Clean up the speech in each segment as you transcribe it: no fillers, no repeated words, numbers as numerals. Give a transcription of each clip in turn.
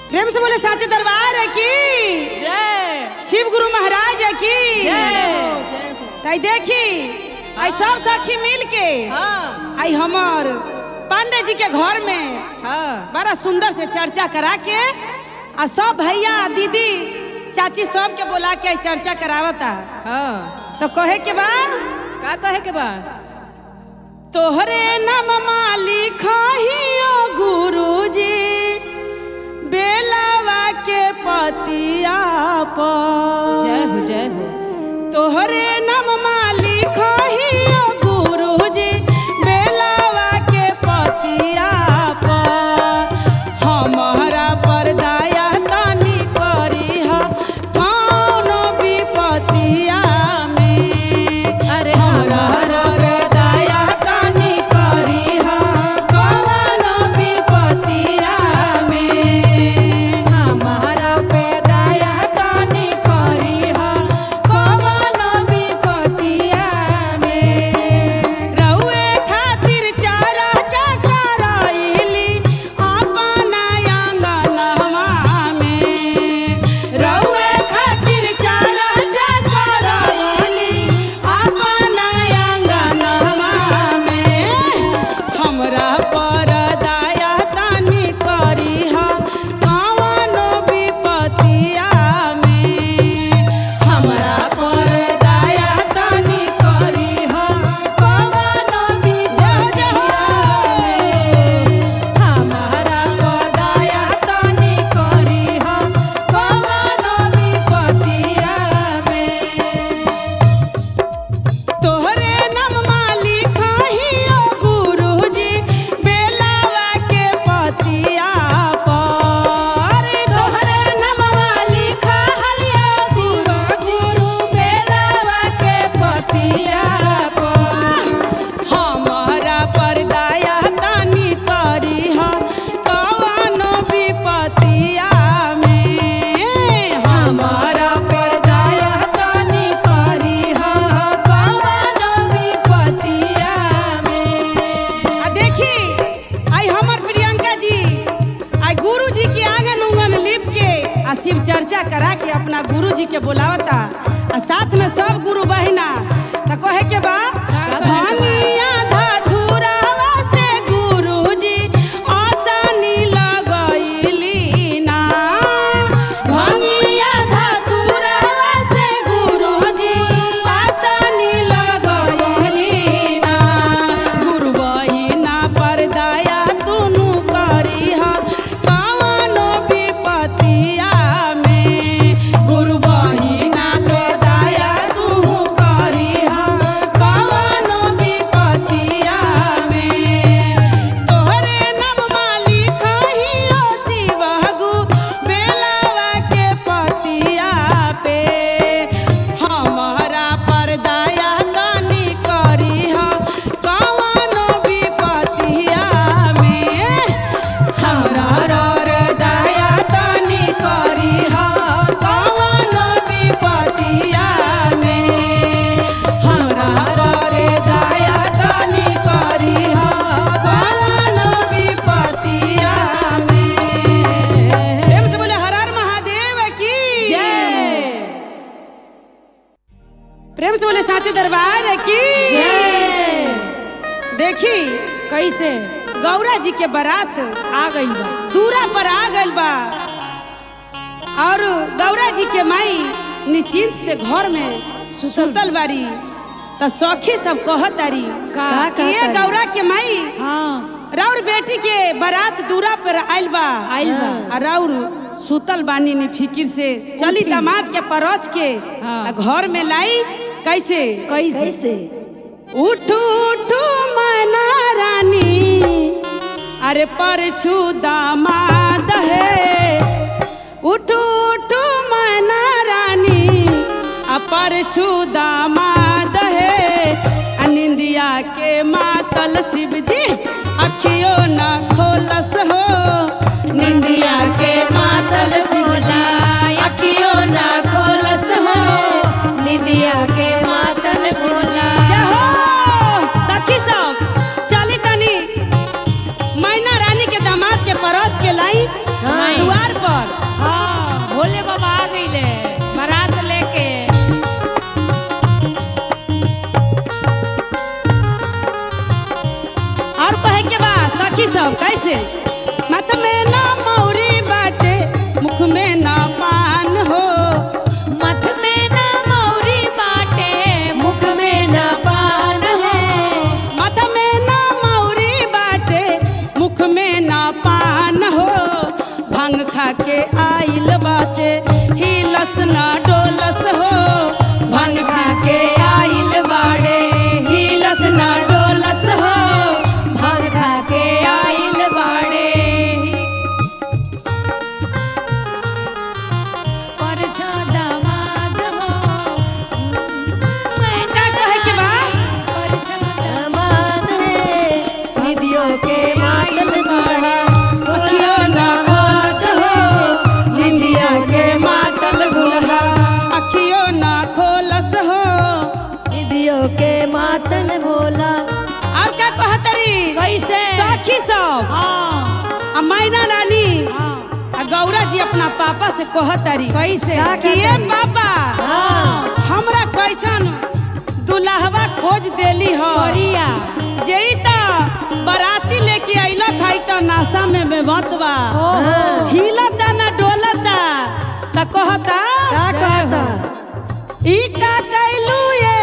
प्रेम से बोले साचे दरबार है की जय। शिव गुरु महाराज है की जय। ताई देखी आई सब सखी मिल के हाँ आई हमर पांडे जी के घर में हाँ बड़ा सुंदर से चर्चा करा के आ सब भैया दीदी चाची सब के बोला के आई चर्चा करावता। हाँ तो कहे के बा का कहे के बा? तोहरे नाम मालिक हियो गुरुजी बेलावा के पतिया पर। जय हो जय हो। तोहरे नाम मालिक हियो गुरुजी बेलावा के पतिया पर। हमारा पर दया तनी करिहा कौनो विपतिया में। अरे हमरा पर दया तनी करिहा कौनो विपतिया में। हमारा पे दया तनी करिहा कौनो विपतिया में। रउए खातिर चारा चकराइली अपना आंगनवा में। रउए खातिर चारा चकराइली अपना आंगनवा में। हमरा पर दया तनी करिहा कौनो विपतिया में। हमरा पर दया तनी करिहा कौनो विपतिया में। हमारा पर दया तनी करिहा कौनो विपतिया में। तोहरे नाम मालिक हियो गुरुजी बेलावा के पतिया पर। तोहरे नाम मालिक हलिया शिव गुरु बेलावा के पतिया पर। हमारा पर दया तनी करिहा कवनो विपतिया में। हमारा पर दया तनी करिहा कवनो विपतिया में। आ देखी आई हमर प्रियंका जी आई गुरु जी के आंगन उंगन लिप के आ शिव चर्चा करा के अपना गुरु जी के बोलावता आ साथ में सब गुरु बहिना। त कहे के बा भांगिया धतूरावा से गुरु जी आसानी लगैली ना। भांगिया धतूरावा से गुरु जी आसानी लगैली ना। गुरु बहिना पर दया तुनु करिहा कवनो विपतिया में। गुरु बहिना पे दया तू करिहा कवनो विपतिया में। तोहरे नाम मालिक हियो शिव गुरु बेलावा के पतिया पे। हमारा पर दया तनी करिहा कवनो विपतिया में। हमरा पर दया तनी करिहा कवनो विपतिया में। हमरा पर दया तनी करिहा कवनो विपतिया में। प्रेम से बोले हर हर महादेव की जय। प्रेम से बोले साचे दरबार की जय। देखी कैसे गौरा जी के बारात आ गई बा? दूरा पर आ गइल बा और गौरा जी के माई निश्चिंत से घर में सुतल बारी। त सखी सब कहतारी का कि ये गौरा के माई हाँ राउर बेटी के बारात दूरा पर आइल बा आइल बा। आ राउर सुतल बानी नी फिकिर से चली दामाद के परच के हाँ। आ घर में लाई कैसे? कैसे? उठू उठू मना रानी अरे परछू दामाद है। उठू उठू मना रानी आ परछू दामाद है। आ निंदिया के मातल शिव जी अखियो न खोलस हो। निंदिया के मातल शिव जी अखियो न खोलस हो। निंदिया के मातल भोला। जय हो सखी सब चली तनी मैना रानी के दामाद के परस के लाई हाँ। द्वार पर। खा के आइल बाटे हिलस ना डोलस हो, भंग खा के आइल बाड़े हिलस ना डोलस हो, भंग खा के आइल बाड़े। परछा दामाद हो। का कहे के बा? परछा दामाद है निधियों के मातल दुल्हा। अखियो ना खोलस हो, निंदिया के मातल दुल्हा। अखियो ना खोलस हो, निधियों के मातल भोला। और का कहतरी कैसे? सखी सब हाँ आ मैना रानी हाँ। आ गौरा जी अपना पापा से कहतरी कैसे? कि ये पापा हाँ हमरा कैसन दुल्हवा खोज देली हो, करिया जेई त बराती लेके अइलक है त नासा में बेबत बा, ओहो। हिलता ना डोलता। त कहता का कहता? ई का कैलू ये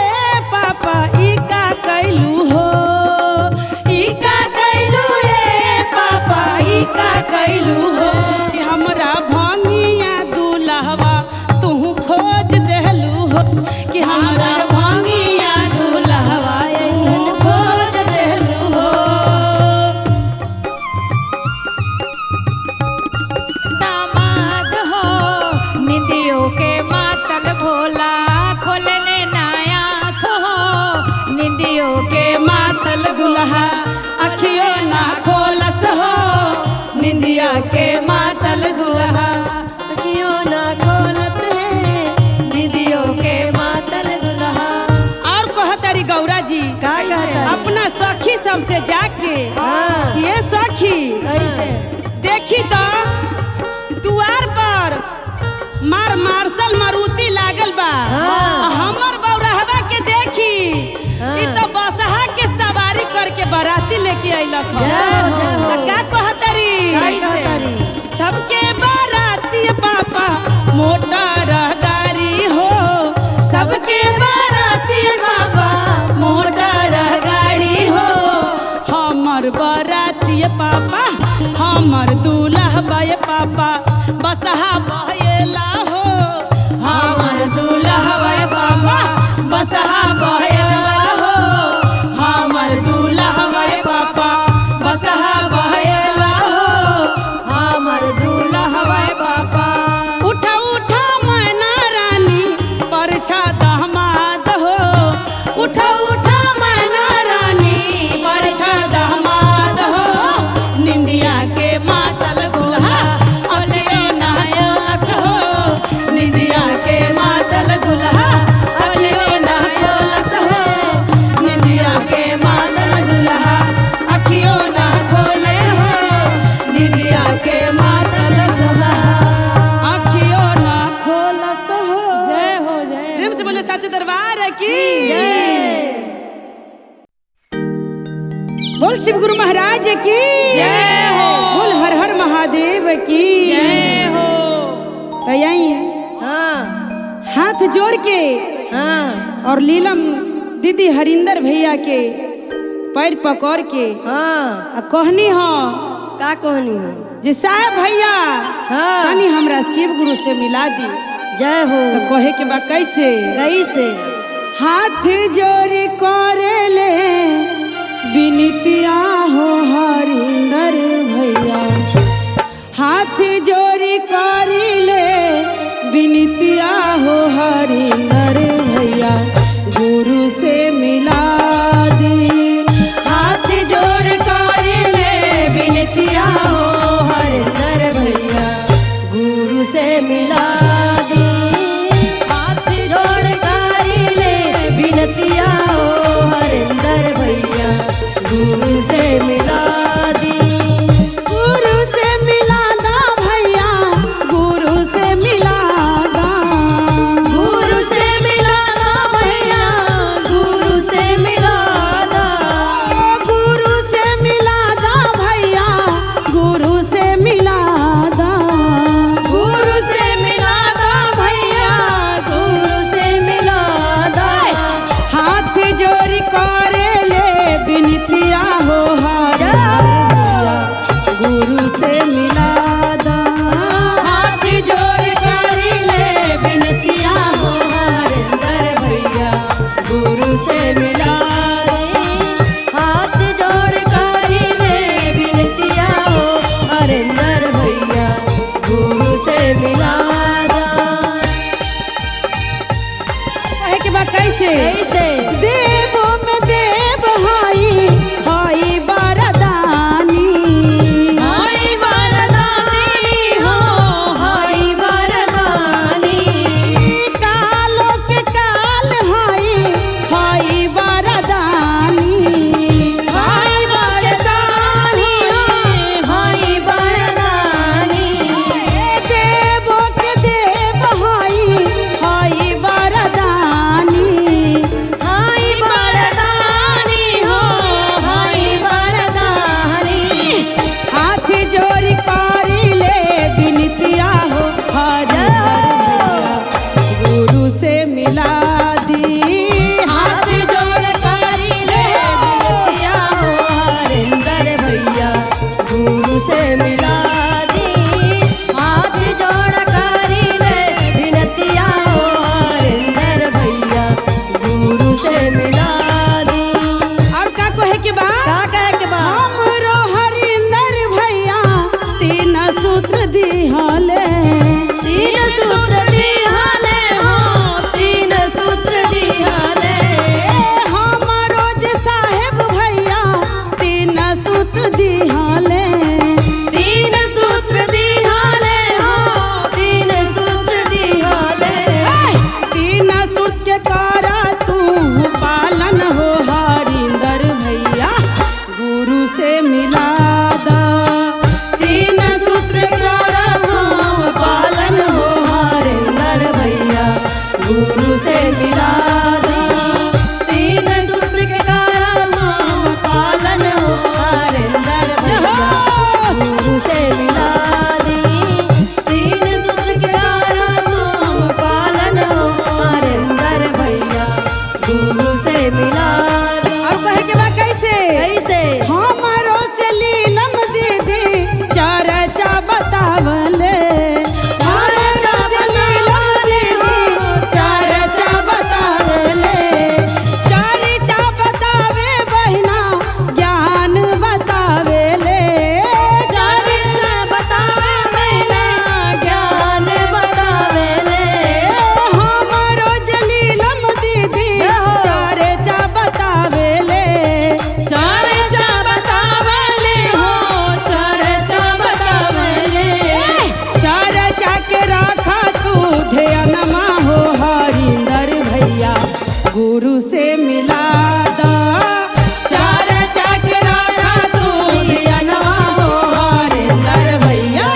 पापा, ई का कैलू हो, ई का कैलू ये पापा, ई का कैलू हो, कि हमरा भांगिया दुल्हवा तू खोज देलू हो, कि हमरा भांगिया दुल्हवा तू खोज देलू हो। दामाद हो निधियों के मातल भोला, खोलने नया हो निधियों के के मातल दुल्हा अखियो ना खोलस हो, निंदिया के मातल दुल्हा। अखियों ना खोलत है निधियों के मातल दुल्हा। और कहतरी गौरा जी का कहता? अपना सखी सबसे जाके हाँ। कि ये सखी कैसे? देखी तो दुआर पर मार मार्शल मारुति लागल बा, हाँ। आ हमर बौराहवा के देखी हाँ। ई तो बसहा के सवारी करके बाराती लेके अइलक ह। जय हो, जय हो। त का कहतरी? का कहतरी? सबके बाराती पापा मोटर गाड़ी हो, सबके बाराती पापा मोटर गाड़ी हो, हमर बाराती पापा हमर दूल्हा बाय पापा बसहा बहेला हो, हमर दूल्हा बाय पापा बसहा बहेला हो, हमर दूल्हा बाय पापा बसहा बहेला हो, हमर दुल्हा बाय पापा। उठा उठा मैना रानी परछा दहमाद हो, उठा उठा मैना रानी परछा दहमाद हो, निंदिया के मातल दुल्हा अखियो ना खोलस हो, निंदिया के मातल दुल्हा अखियो ना खोलस हो, निंदिया के मातल दुल्हा अखियो ना खोलस हो, निंदिया के मातल दुल्हा अखियो ना खोलस हो। जय हो जय। प्रेम से बोले साचे दरबार की बोल शिव गुरु महाराज की जय हो। बोल हर हर महादेव की जय हो। तो यही हाँ हाथ जोड़ के हाँ और लीलम दीदी हरिंदर भैया के पैर पकड़ के हाँ आ कहनी हो का कहनी हो? जे साहब भैया हाँ। तनी हमरा शिव गुरु से मिला दी। जय हो। तो कहे के बा कैसे? कैसे? हाथ जोड़ करे ले विनतिया हो हरिंदर भैया, हाथ जोड़ करे ले विनतिया हो हरिंदर भैया, गुरु से मिला दी। हाथ जोड़ करे ले विनतिया हो हरिंदर भैया, गुरु से मिला दी। हाथ जोड़ कारी ले विनतिया हो हरिंदर भैया, गुरु से मिला दी। गुरु से मिला दा भैया, सूत्र दिहले, तीन सूत्र दिहले हो, तीन सूत्र दिहले। हमारो जे साहेब भैया तीन सूत्र दिहले, तीन सूत्र दिहले हो, तीन सूत्र दिहले। तीन सूत्र के करा तू पालन हो हरिंदर भैया, गुरु से मिला दा। तीन सूत्र करा तू पालन हो हरिंदर भैया, गुरु से मिला दा। तीन सूत्र के कारण पालन हो हरिंदर भैया, गुरु से मिला दी। तीन सूत्र के कारण पालन हो हरिंदर भैया, गुरु से मिला दी। और कहे के बा कैसे कैसे? हमारो से लीलम दीदी चर्चा बतावले, चर्चा लीलम दीदी चर्चा बतावले, चर्चा बतावे बहिना ज्ञान बतावेले, चर्चा बतावे बहिना ज्ञान बतावेले। हमारो लीलम दीदी चर्चा बतावेले, चर्चा बतावले हो, चर्चा बतावले। चर्चा के राखा तू ध्यानमा हो हरिंदर भैया, गुरु से मिला दा। चर्चा के राखा तू ध्यानमा हो हरिंदर भैया,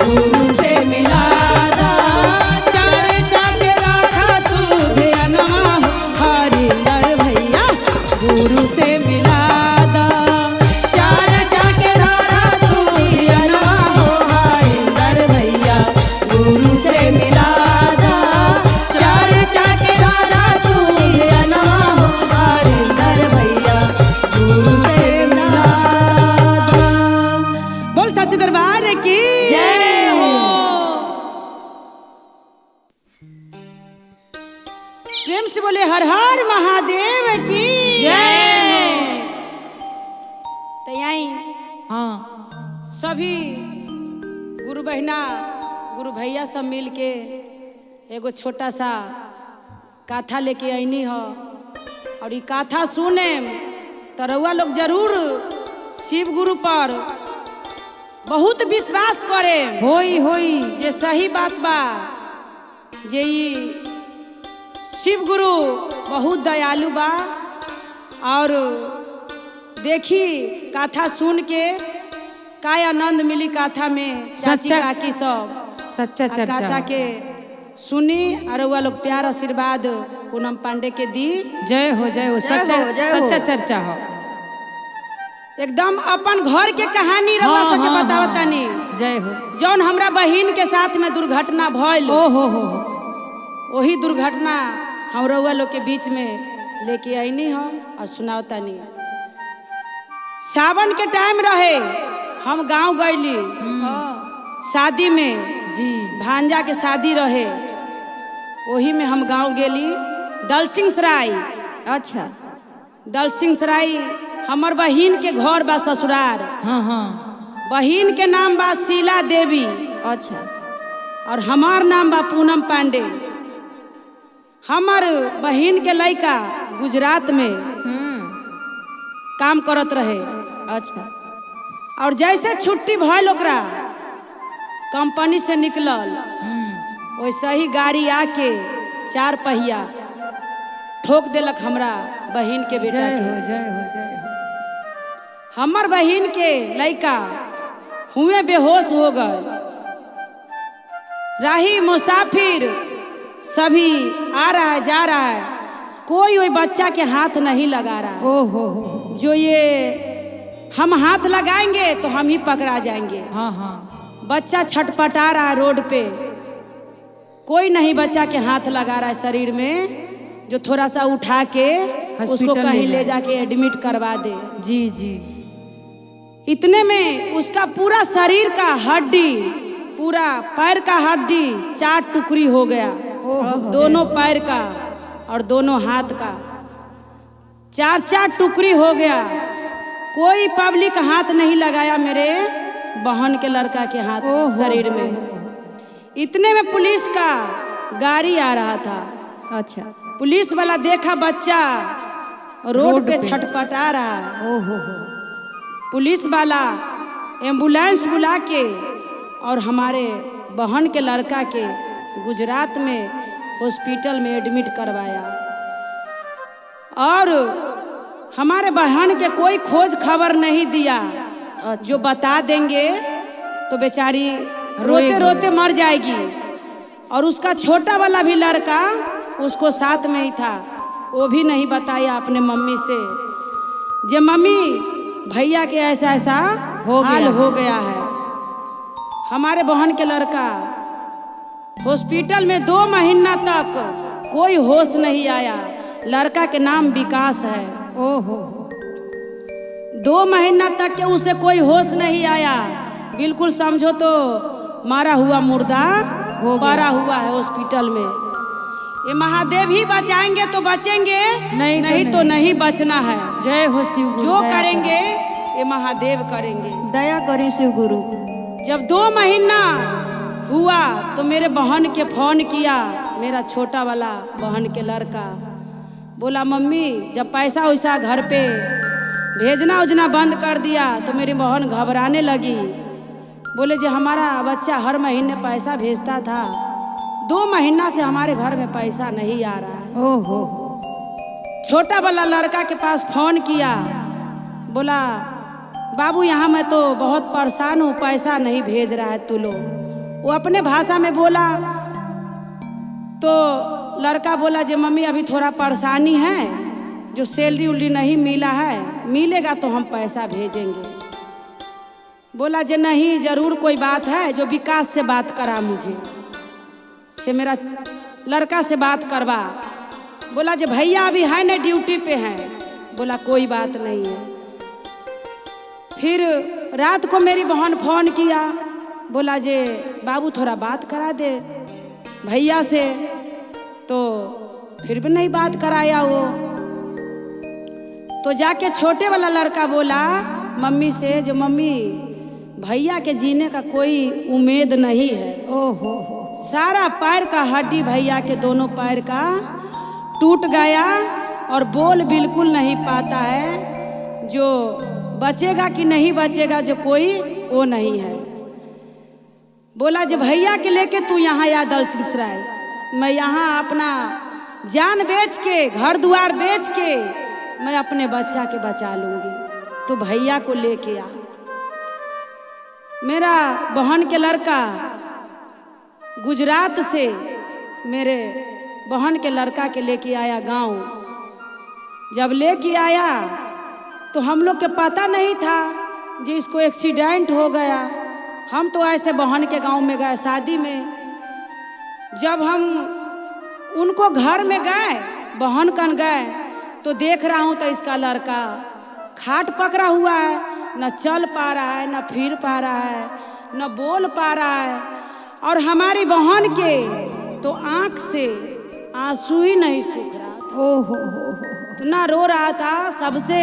गुरु से मिला दा। चर्चा के राखा तू ध्यानमा हो हरिंदर भैया, गुरु से मिला दा। चर्चा के राखा तू ध्यानमा हो हरिंदर भैया, गुरु से मिला दा। चर्चा के राखा तू ध्यानमा हो हरिंदर भैया, गुरु से मिला दा। बोल सच दरबार की जय हो। प्रेम से बोले हर हर महादेव की जय। तो यहीं हाँ, सभी गुरु बहिना गुरु भैया सब मिल के एगो छोटा सा काथा लेके आईनी हो, और ये काथा सुने तो रउआ लोग जरूर शिव गुरु पर बहुत विश्वास करे, होई होई। जे सही बात बा, जे ई शिव गुरु बहुत दयालु बा। और देखी काथा सुन के का आनंद मिली काथा में, चाची सच्चा- काकी सब सच्चा आ चर्चा काथा के सुनी और रउआ लोग प्यार आशीर्वाद पूनम पांडे के दी। जय हो, जय हो। सच्चा हो, जय हो। सच्चा चर्चा हो। एकदम अपन घर के कहानी रउआ हाँ, सबके हाँ, बतावतानी, हाँ। जय हो। जौन हमरा बहिन के साथ में दुर्घटना भइल, ओ हो हो। वही दुर्घटना हम रउआ लोग के बीच में लेके आईनी हम और सुनावतानी। सावन के टाइम रहे, हम गांव गईली शादी में, जी भांजा के शादी रहे, वही में हम गांव गेली दलसिंह सराय। अच्छा। दलसिंह सराय हमर बहिन के घर बा ससुरार। हाँ हाँ। बहिन के नाम बा शीला देवी। अच्छा। और हमार नाम बा पूनम पांडे। हमार बहिन के लड़का गुजरात में काम करत रहे। अच्छा। और जैसे छुट्टी भइल ओकरा कंपनी से निकलल, वैसे ही गाड़ी आके चार पहिया ठोक देलक हमरा बहिन के बेटा जय के। हो, जय हो, जय हो। हमर बहिन के लड़का हुए बेहोश हो गए। राही मुसाफिर सभी आ रहा है जा रहा है, कोई वही बच्चा के हाथ नहीं लगा रहा है। ओ हो। जो ये हम हाथ लगाएंगे तो हम ही पकड़ा जाएंगे। हाँ हाँ। बच्चा छटपटा रहा है रोड पे, कोई नहीं बच्चा के हाथ लगा रहा है शरीर में, जो थोड़ा सा उठा के उसको हॉस्पिटल कहीं ले ले जाए। जाके एडमिट करवा दे। जी जी। इतने में उसका पूरा शरीर का हड्डी, पूरा पैर का हड्डी 4 टुकड़ी हो गया, दोनों पैर का और दोनों हाथ का 4-4 टुकड़ी हो गया। कोई पब्लिक हाथ नहीं लगाया मेरे बहन के लड़का के हाथ शरीर में। इतने में पुलिस का गाड़ी आ रहा था। अच्छा। पुलिस वाला देखा बच्चा रोड पे छटपटा रहा है। ओहो। पुलिस वाला एम्बुलेंस बुला के और हमारे बहन के लड़का के गुजरात में हॉस्पिटल में एडमिट करवाया। और हमारे बहन के कोई खोज खबर नहीं दिया। अच्छा। जो बता देंगे तो बेचारी रोते रोते मर जाएगी। और उसका छोटा वाला भी लड़का उसको साथ में ही था, वो भी नहीं बताया अपने मम्मी से जे मम्मी भैया के ऐसा ऐसा हो हाल गया। हो गया है। हमारे बहन के लड़का हॉस्पिटल में 2 महीना तक कोई होश नहीं आया। लड़का के नाम विकास है। ओहो। 2 महीना तक के उसे कोई होश नहीं आया। बिल्कुल समझो तो मारा हुआ मुर्दा हो गया। पड़ा हुआ है हॉस्पिटल में। ये महादेव ही बचाएंगे तो बचेंगे, नहीं तो नहीं तो नहीं बचना है। जय हो शिव गुरु। जो दया करेंगे ये महादेव करेंगे। दया करें शिव गुरु। जब 2 महीना हुआ तो मेरे बहन के फोन किया, मेरा छोटा वाला बहन के लड़का बोला मम्मी जब पैसा वैसा घर पे भेजना उजना बंद कर दिया तो मेरी बहन घबराने लगी। बोले जो हमारा बच्चा हर महीने पैसा भेजता था, 2 महीना से हमारे घर में पैसा नहीं आ रहा है। ओहो। छोटा वाला लड़का के पास फोन किया, बोला बाबू यहाँ मैं तो बहुत परेशान हूँ, पैसा नहीं भेज रहा है तू लोग। वो अपने भाषा में बोला तो लड़का बोला जे मम्मी अभी थोड़ा परेशानी है, जो सैलरी उलरी नहीं मिला है, मिलेगा तो हम पैसा भेजेंगे। बोला जे नहीं जरूर कोई बात है, जो विकास से बात करा मुझे, से मेरा लड़का से बात करवा। बोला जे भैया अभी है ना ड्यूटी पे हैं। बोला कोई बात नहीं है। फिर रात को मेरी बहन फोन किया, बोला जे बाबू थोड़ा बात करा दे भैया से, तो फिर भी नहीं बात कराया वो। तो जाके छोटे वाला लड़का बोला मम्मी से जो मम्मी भैया के जीने का कोई उम्मीद नहीं है। ओहो। सारा पैर का हड्डी भैया के दोनों पैर का टूट गया और बोल बिल्कुल नहीं पाता है, जो बचेगा कि नहीं बचेगा जो कोई वो नहीं है। बोला जो भैया के लेके तू यहाँ आ दलसिंहसराय, मैं यहाँ अपना जान बेच के घर द्वार बेच के मैं अपने बच्चा के बचा लूँगी, तू भैया को लेके आ। मेरा बहन के लड़का गुजरात से मेरे बहन के लड़का के लेके आया गांव। जब लेके आया तो हम लोग के पता नहीं था जी इसको एक्सीडेंट हो गया। हम तो ऐसे बहन के गांव में गए शादी में। जब हम उनको घर में गए, बहन कन गए, तो देख रहा हूँ तो इसका लड़का खाट पकड़ा हुआ है, न चल पा रहा है, न फिर पा रहा है, न बोल पा रहा है। और हमारी बहन के तो आँख से आंसू ही नहीं सूख रहा था। ओहो। इतना रो रहा था। सबसे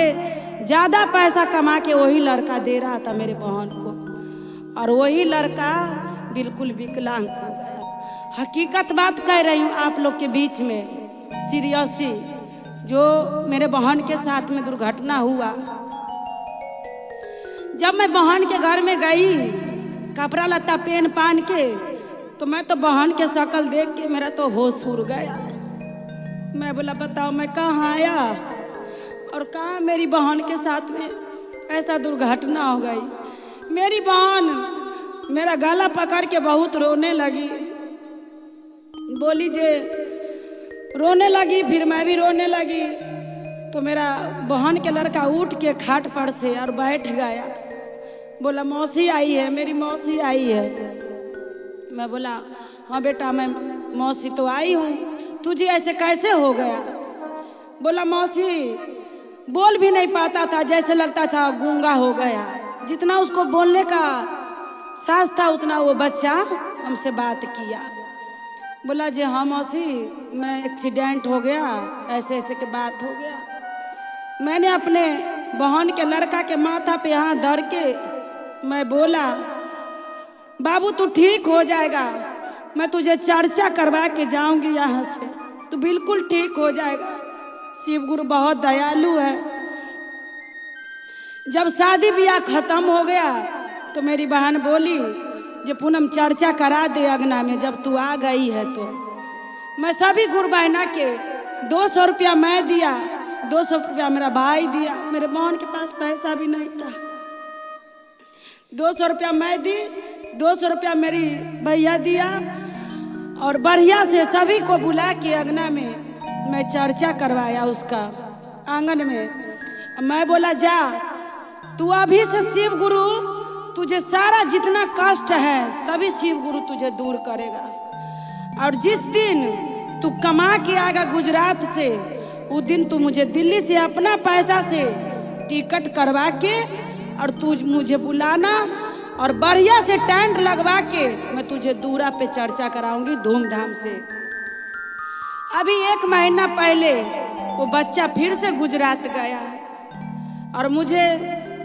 ज़्यादा पैसा कमा के वही लड़का दे रहा था मेरे बहन को, और वही लड़का बिल्कुल विकलांग हो गया। हकीकत बात कह रही हूँ आप लोग के बीच में, सीरियसली, जो मेरे बहन के साथ में दुर्घटना हुआ। जब मैं बहन के घर में गई कपड़ा लत्ता पहन पान के, तो मैं तो बहन के शक्ल देख के मेरा तो होश उड़ गया। मैं बोला बताओ मैं कहाँ आया और कहाँ मेरी बहन के साथ में ऐसा दुर्घटना हो गई। मेरी बहन मेरा गला पकड़ के बहुत रोने लगी, बोली जे रोने लगी, फिर मैं भी रोने लगी। तो मेरा बहन के लड़का उठ के खाट पर से और बैठ गया, बोला मौसी आई है, मेरी मौसी आई है। मैं बोला हाँ बेटा मैं मौसी तो आई हूँ, तुझे ऐसे कैसे हो गया? बोला मौसी बोल भी नहीं पाता था, जैसे लगता था गूंगा हो गया। जितना उसको बोलने का साहस था उतना वो बच्चा हमसे बात किया। बोला जी हाँ मौसी मैं एक्सीडेंट हो गया, ऐसे ऐसे के बात हो गया। मैंने अपने बहन के लड़का के माथा पे हाथ धर के मैं बोला बाबू तू ठीक हो जाएगा, मैं तुझे चर्चा करवा के जाऊंगी यहाँ से, तू बिल्कुल ठीक हो जाएगा। शिव गुरु बहुत दयालु है। जब शादी ब्याह खत्म हो गया तो मेरी बहन बोली जे पूनम चर्चा करा दे अंगना में जब तू आ गई है तो। मैं सभी गुरु बहना के 200 रुपया मैं दिया, 200 रुपया मेरा भाई दिया, मेरे बहन के पास पैसा भी नहीं था। 200 रुपया मैं दी, 200 रुपया मेरी भैया दिया और बढ़िया से सभी को बुला के अंगना में मैं चर्चा करवाया उसका आंगन में। मैं बोला जा तू अभी से शिव गुरु तुझे सारा जितना कष्ट है सभी शिव गुरु तुझे दूर करेगा। और जिस दिन तू कमा के आएगा गुजरात से उस दिन तू मुझे दिल्ली से अपना पैसा से टिकट करवा के और तू मुझे बुलाना और बढ़िया से टेंट लगवा के मैं तुझे दूरा पे चर्चा कराऊंगी धूमधाम से। अभी 1 महीना पहले वो बच्चा फिर से गुजरात गया और मुझे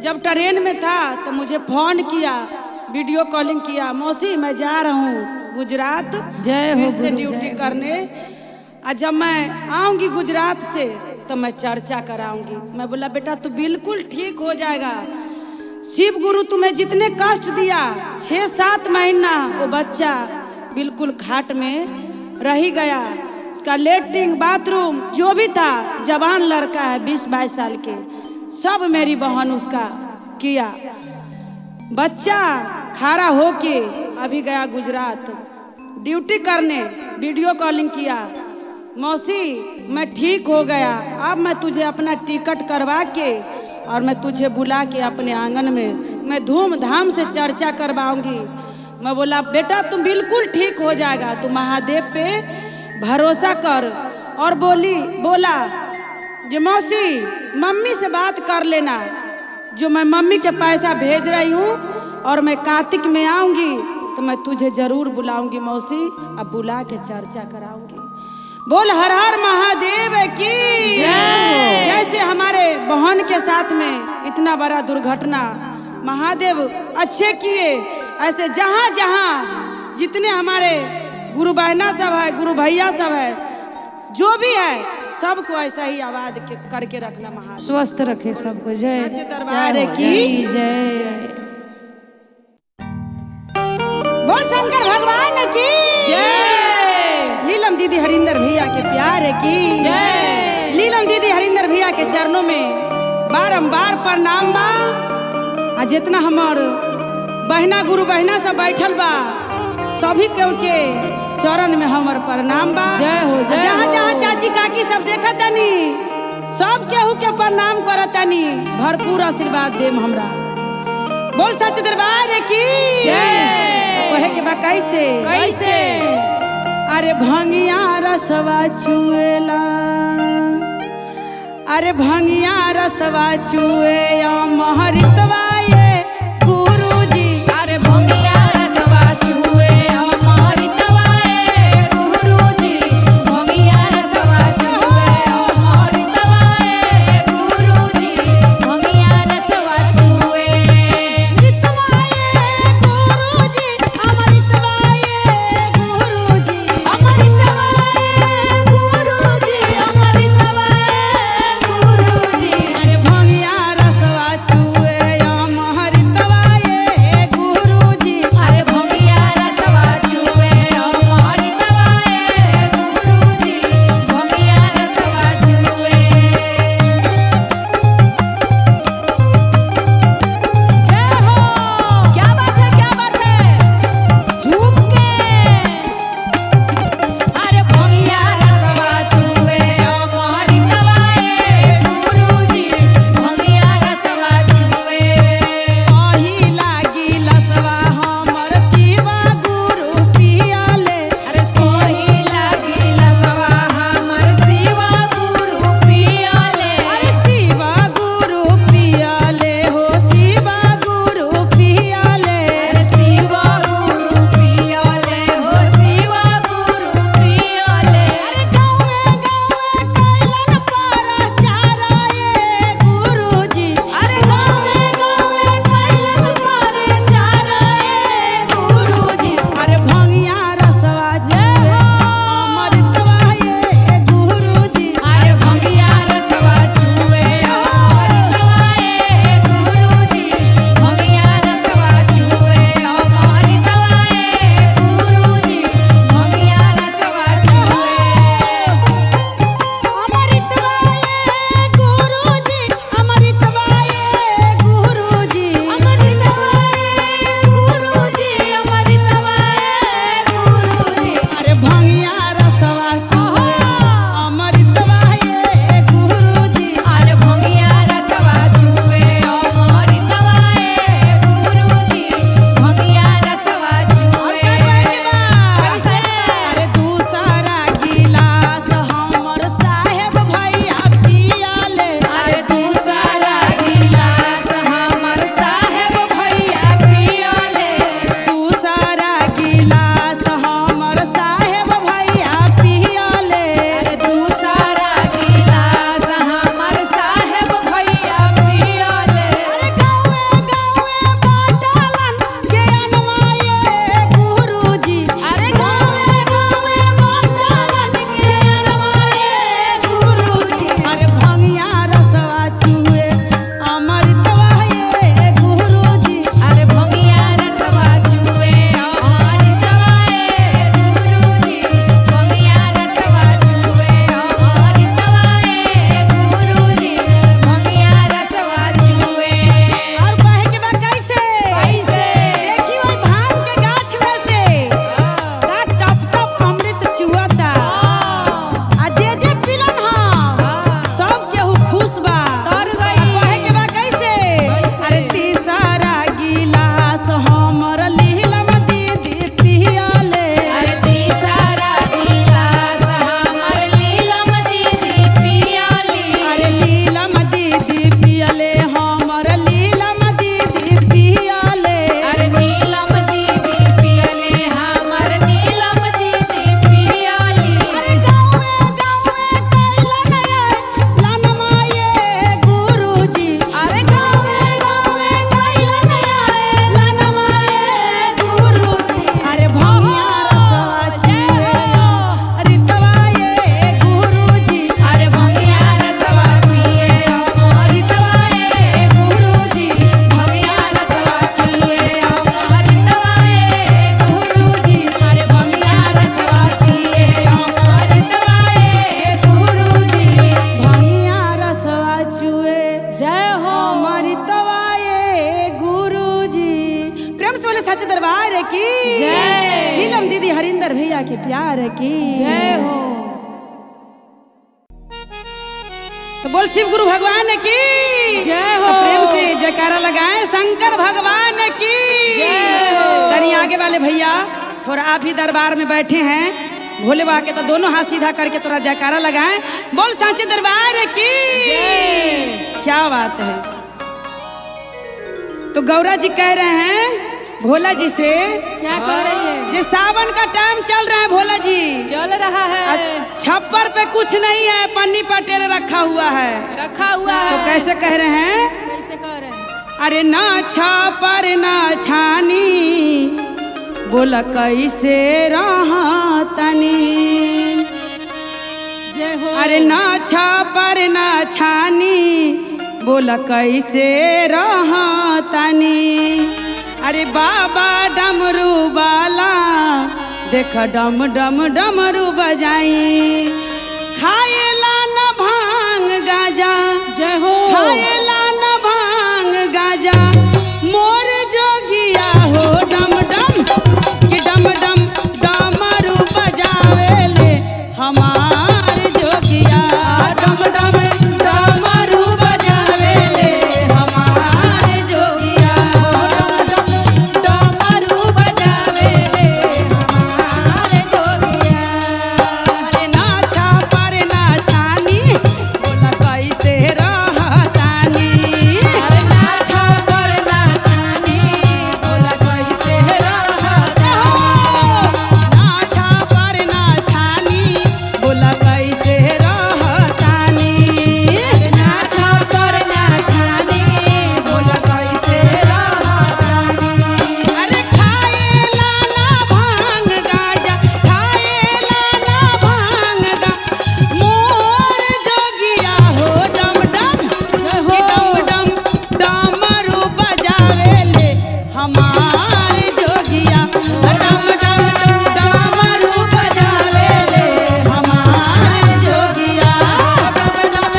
जब ट्रेन में था तो मुझे फ़ोन किया, वीडियो कॉलिंग किया, मौसी मैं जा रहा हूँ गुजरात जय हो फिर से गुरु, ड्यूटी जय। करने, और जब मैं आऊँगी गुजरात से तो मैं चर्चा कराऊंगी। मैं बोला बेटा तू बिल्कुल ठीक हो जाएगा, शिव गुरु तुम्हें जितने कष्ट दिया 6-7 महीना वो बच्चा बिल्कुल खाट में रह गया, उसका लेटरिन बाथरूम जो भी था, जवान लड़का है 20-22 साल के, सब मेरी बहन उसका किया। बच्चा खड़ा होके अभी गया गुजरात ड्यूटी करने, वीडियो कॉलिंग किया, मौसी मैं ठीक हो गया, अब मैं तुझे अपना टिकट करवा के और मैं तुझे बुला के अपने आंगन में मैं धूमधाम से चर्चा करवाऊंगी। मैं बोला बेटा तुम बिल्कुल ठीक हो जाएगा, तू महादेव पे भरोसा कर। और बोला जो मौसी मम्मी से बात कर लेना, जो मैं मम्मी के पैसा भेज रही हूँ और मैं कार्तिक में आऊँगी तो मैं तुझे ज़रूर बुलाऊंगी मौसी, अब बुला के चर्चा कराऊंगी। बोल हर हर महादेव की जय। जैसे हमारे बहन के साथ में इतना बड़ा दुर्घटना महादेव अच्छे किए, ऐसे जहाँ जहाँ जितने हमारे गुरु बहना सब है, गुरु भैया सब है, जो भी है, सबको ऐसा ही आबाद करके रखना महादेव, स्वस्थ रखे सबको। जय सच दरबार की जय। बोल शंकर भगवान की जय। नीलम दीदी हरिंदर भैया के प्यार की जय। नीलम दीदी हरिंदर भैया के चरणों में बारंबार प्रणाम बा। आ जितना हमार बहना गुरु बहना सब बैठल बा सभी के चरण में हमर प्रणाम बा। जय हो, जय जहाँ हो। जहाँ चाची काकी सब देखतनी सब केहू के प्रणाम करतनी, भरपूर आशीर्वाद देम हमरा। बोल सच दरबार की जय। कहे के बा कैसे कैसे। अरे भंगिया रसवा चुएला, अरे भंगिया रसवा चुए या महरितवा ये गुरुजी। अरे भंगिया रसवा चुए अमृतवा ये गुरुजी, भंगिया रसवा चुए अमृतवा ये गुरुजी, भंगिया रसवा चुए। अमृतवा ये गुरुजी, अमृतवा ये गुरुजी, अमृतवा ये गुरुजी, अमृतवा ये गुरुजी। अरे भंगिया रसवा चुए धीरेन्द्र भैया के प्यार की जय हो। तो बोल शिव गुरु भगवान की जय हो। तो प्रेम से जयकारा लगाएं शंकर भगवान की जय हो। तनी आगे वाले भैया थोड़ा आप ही दरबार में बैठे हैं भोले बाबा के, तो दोनों हाथ सीधा करके थोड़ा जयकारा लगाएं, बोल सांचे दरबार की जय। क्या बात है। तो गौरा जी कह रहे हैं भोला जी से, क्या कह रही है? जे सावन का टाइम चल रहा है भोला जी, चल रहा है, छप्पर पे कुछ नहीं है, पन्नी पटेरे रखा हुआ है, रखा हुआ है। तो कैसे कह रहे हैं? कैसे कह रहे हैं? अरे ना छापर ना छानी, बोला कैसे रहा तनी। जय हो। अरे ना छापर ना छानी, बोला कैसे रहा तनी। अरे बाबा डमरू बाला, देख डम डम डमरू बजाई, खाएला न भांग गाजा, जय हो। खाएला न भांग गाजा, मोर जोगिया हो डम डम कि डम डम डमरू बजावेले हमार जोगिया, डम डम डमरू बजावेले हमार जोगिया, डम डम डमरू बजावेले हमार जोगिया। अरे ना छापर ना छानी, बोला कैसे रहतानी। अरे ना छापर ना छानी, बोला कैसे रहतानी। ना छापर ना छानी, बोला कैसे रहतानी। ना छापर ना छानी, बोला कैसे रहतानी। अरे खाएला ना भांग गाजा, खाएला ना भांग गा, मोर जोगिया हो डम डम कि डम डम डमरू बजावेले हमार जोगिया, डम डम डमरू बजावेले हमार जोगिया। डम डम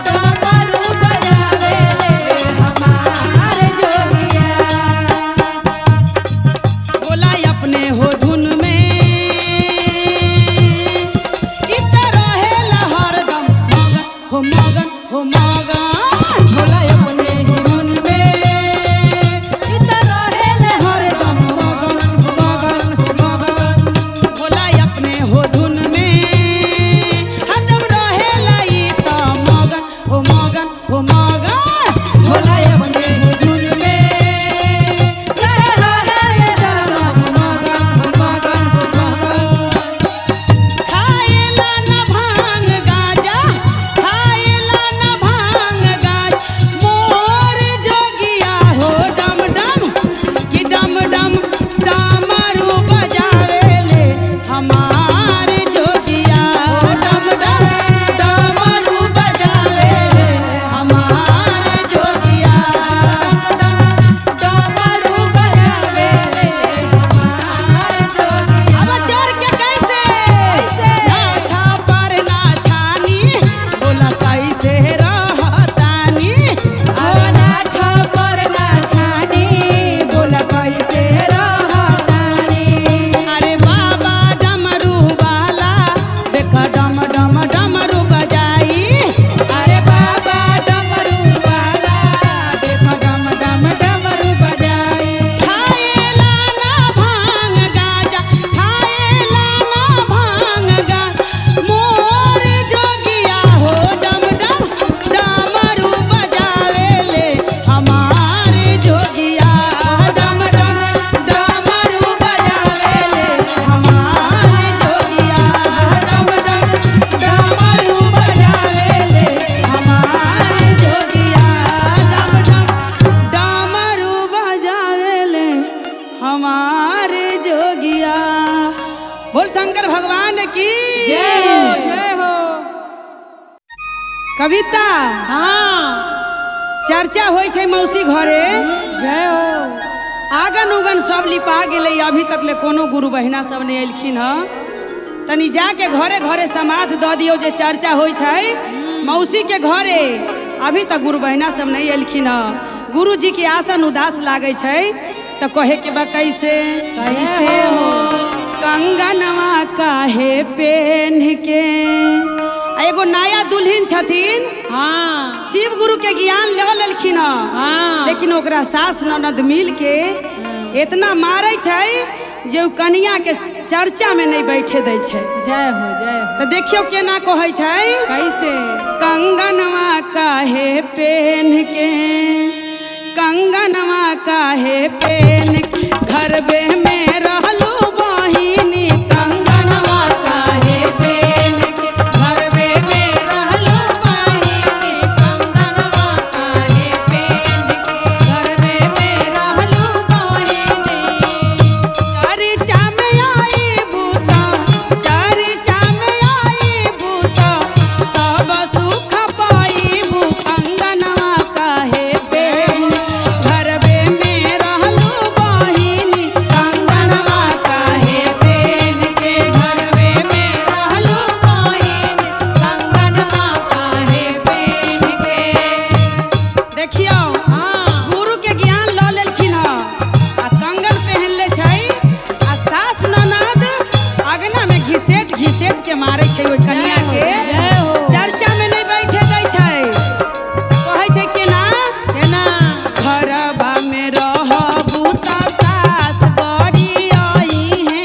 डमरू बजावेले हमार जोगिया। बोला अपने हो धुन में कितना रहेला हरदम मगन हो मगन हो मगन। भोला अपने ही धुन में इतना रहेले हरदम मगन मगन मगन। भोला अपने हो धुन में हरदम रहेला ई त मगन हो मगन हो मगन। भोला अपने ही धुन में रहेले हरदम मगन मगन मगन। खाएला न भांग गाजा, खाएला न भांग गाज, मोर जोगिया हो डम डम कि डम डम डमरू बजावेले हमार जोगिया, डम डम डमरू बजावेले हमार जोगिया। डमरू बजावेले हमार जोगिया। अब चढ़ के कैसे ना छापर ना छानी, बोला कैसे रहतानी। ओ ना छापर ना छानी, बोला कैसे रहतानी। अरे बाबा डमरू वाला, देख डम डम डमरू बजाई। अरे बाबा डमरू वाला, देखो डम डम डमरू बजाए। खाएला ना भांग गाजा, खाएला ना भांग गा, मोर जोगिया हो डम डम डमरू बजावेले हमार जोगिया, डम डम डमरू बजावेले हमार जोगिया, डम डम डमरू बजावेले हमार जोगिया, डम डम डमरू बजावेले हमार जोगिया। बोल शंकर भगवान की जय हो, जय हो। कविता हाँ चर्चा होइ छै मौसी घरे, जय हो। आगन उगन सब लिपा गेलै, अभी तक ले कोनो गुरु बहिना सब नहि एलखिन हँ। तनी जाके घरे घरे समाध दऽ दियौ जे चर्चा होइ छै मौसी के घरे, अभी तक गुरु बहिना सब नहि एलखिन हँ। गुरुजी के आसन उदास लागै छै तऽ कहे के बा कैसे कैसे हो? कंगन काहे पेन के। आ एगो नया दुल्हन छथिन, हाँ शिव गुरु के ज्ञान ल लेलखिन हँ, हाँ लेकिन ओकरा सास ननद मिल के इतना मारे छै जे उ कनिया के चर्चा में नहीं बैठे दै छै। जय हो जय हो। तो देखियो केना कहै छै, कैसे? कंगनवा काहे पेन के, कंगनवा काहे पेन के, घरबे में रहलू बहिनी, कंगनवा काहे पेन के घरवे में रहलू बहिनी, कंगनवा काहे पेन के घरवे में रहलू बहिनी। चर्चा में आई भूता, चर्चा में आई भूता, सब सुख पाईबू, कंगनवा काहे पेन, घरबे में रहलू बहिनी, कंगनवा काहे पेन के, घरवे में रहलू बहिनी, कंगनवा काहे पेन के। देखियो हाँ गुरु के ज्ञान ल लेलखिन हँ आ कंगन पहन ले छै आ सास ननद अगना में घिसेट घिसेट के मारे छै ओहि कनिया के, जय हो। चर्चा में नहीं बैठे दै छै। कहै छै केना, केना? घरबा में रहबू त सास बड़ी आई है,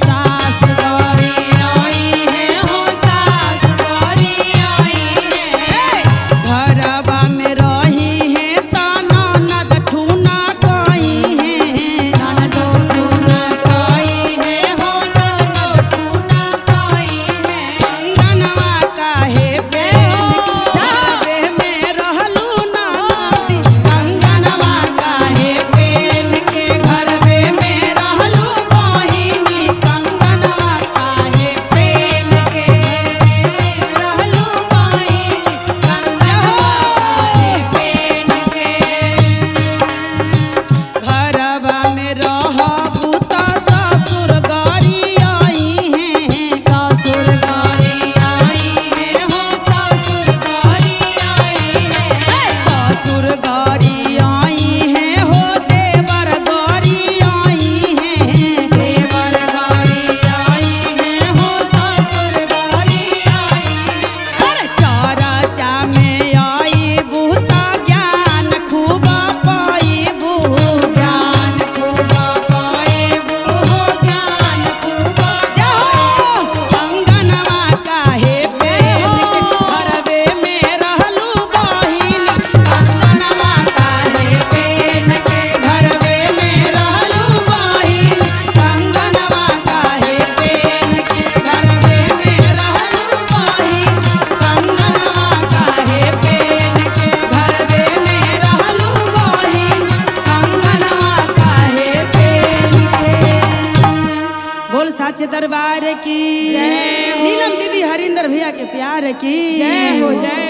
सास गौरी आई है हो, सास गौरी आई है। घरबा में रही है त ननद ठूना कही है, ननदो तू न काई है हो, ननदो तू न काई है। कंगनवा काहे पेन के, घरबे में रहलू ननदी, कंगनवा काहे पेन के, घरबे में रहलू बहिनी, कंगनवा काहे पेन के रहलू बहिनी, कंगनवा काहे पेन के। घरबा में रहबू त ससुर गरी आई है, ससुर गौरी आई है हो, ससुर गौरी आई है। ससुर गरी आई है हो, देवर गरी आई है, देवर गौरी आई है हो, ससुर गौरी आई है। अरे चरचा में आई बूता ज्ञान खूब पाईबू, ज्ञान खूब पाएबू हो, ज्ञान खूब। जाहो कंगनवा काहे पेन के, घरबे में रहलू बहिनी, कंगनवा काहे पेन के, घरबे में रहलू बहिनी, कंगनवा काहे पेन के, घरबे में रहलू बहिनी, कंगनवा काहे पेन के, घरबे में रहलू बहिनी, कंगनवा काहे पेन के। बोल साचे दरबार की। नीलम दीदी हरिंदर भैया के प्यार की जय हो, जय।